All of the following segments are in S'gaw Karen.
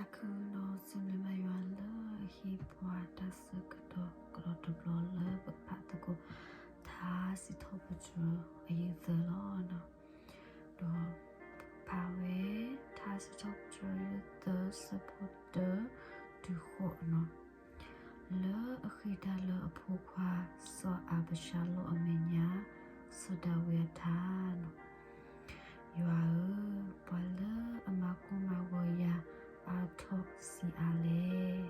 တၢ်ခုၣ်ဒီးစံးဘျုးဘၣ်ယွၤလၢအဟ့ၣ်ပှၤတၢ်ဆၢကတီၢ်ကဒီးတဘျီလၢပကဖးသကိး ထါစံးထီၣ်ပတြၢၤအယုၢ်သၢလီၤ. ဒီးဖးဝဲ ထါစံးထီၣ်ပတြၢၤအယုၢ်သၢ ဆၢဖိတၢတုၤဃိးနီၤ. လၢအဃ့ၢ်တၢ်လၢအဖိခွါ စီၤအၤဘၡါလိၣ်အမဲာ်ညါ, စီၤဒၤဝံးအထါနီၤ. ယွၤဧၢ, ပှၤလၢအမၤကိၢ်မၤဂီၤယၤအါထီၣ်ဆံးအါလဲၣ်.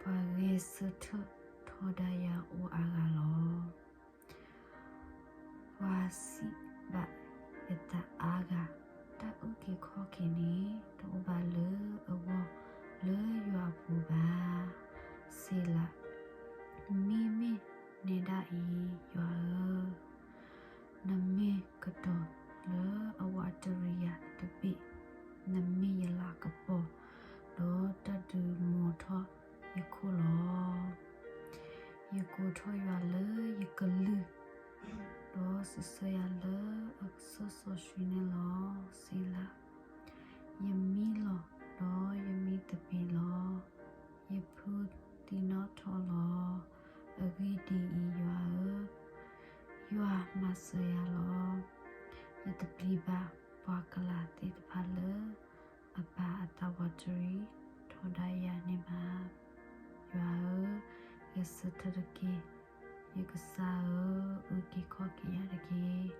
ပှၤဂဲၤဆၢထၢၣ်ထီဒါယၤအိၣ်အါဂၤလီၤ. ပှၤစံးဘၣ်ယသးအါဂၤ, တၢ်အုၣ်က့ၤခီၣ်က့ၤန့ၣ် တအိၣ်ဘၣ်လၢအဂီၢ်လၢယွၤအပူၤဘၣ်. စ့လး. မ့မ့ၢ်နဲဒၣ်အံၤ ယွၤဧၢ, နမ့ၢ်ကတီၤလၢအဝးတရံးယၤတဘ့ၣ်, နမ့ၢ်ယလၤကပီၤ, ဒီးတၢ်ဒုးမိာ်ထီၣ်ယခိၣ်လီၤ. ယကိးထီၣ်ယွၤလၢယကလုၢ်, ဒီးစံးဆၢယၤလၢအကစၢၢ်စီဆှံန့ၣ်လီၤ. စ့လး. ယမံလီၤ, ဒီးယမံသပ့ၤလီၤ. ယဖုသံနီၣ်ထီၣ်လီၤ. အဂ့ၢ်ဒ်အံၤ, ယွၤဧၢ, ယွၤမၤစၢၤယၤလီၤ. ယတပျံၤဘၣ်ပှၤကလၤသ့ၣ်တဖၣ်လၢအပာ်အသးဝးတရံးထီဒါယၤန့ၣ်ဘၣ်. ယွၤဧၢ, ဂဲၤဆၢထၢၣ်တက့ၢ်. ယကစၢ်ဧၢ, အုၣ်က့ၤခီၣ်က့ၤယၤတက့ၢ်.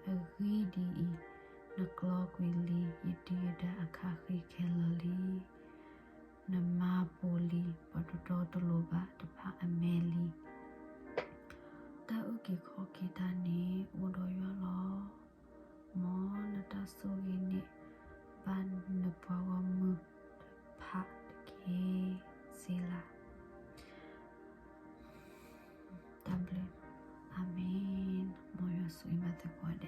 အဂ့ၢ်ဒ်အံၤ, နကျီကွံာ်လံယဒုၣ်ယဒါအခါဃံခဲလၢာ်လံ. နမၤပိာ်လံပှၤတတီတလိၤဘၣ်တဖၣ်အမဲာ်လံ. တၢ်အုၣ်က့ၤခီၣ်က့ၤတၢ်န့ၣ်အိၣ်ဒီးယွၤလီၤ. မ်နတၢ်ဆိၣ်ဂ့ၤန့ၣ်ဘၣ်နပှၤဂီၢ်မုၢ်တဖၣ်တက့ၢ်. စ့လး. တၢ်ဘျုး, အၤမ့ၣ်. မ်ယွၤဆိၣ်ဂ့ၤဘၣ်သုကိးဂၤဒဲး.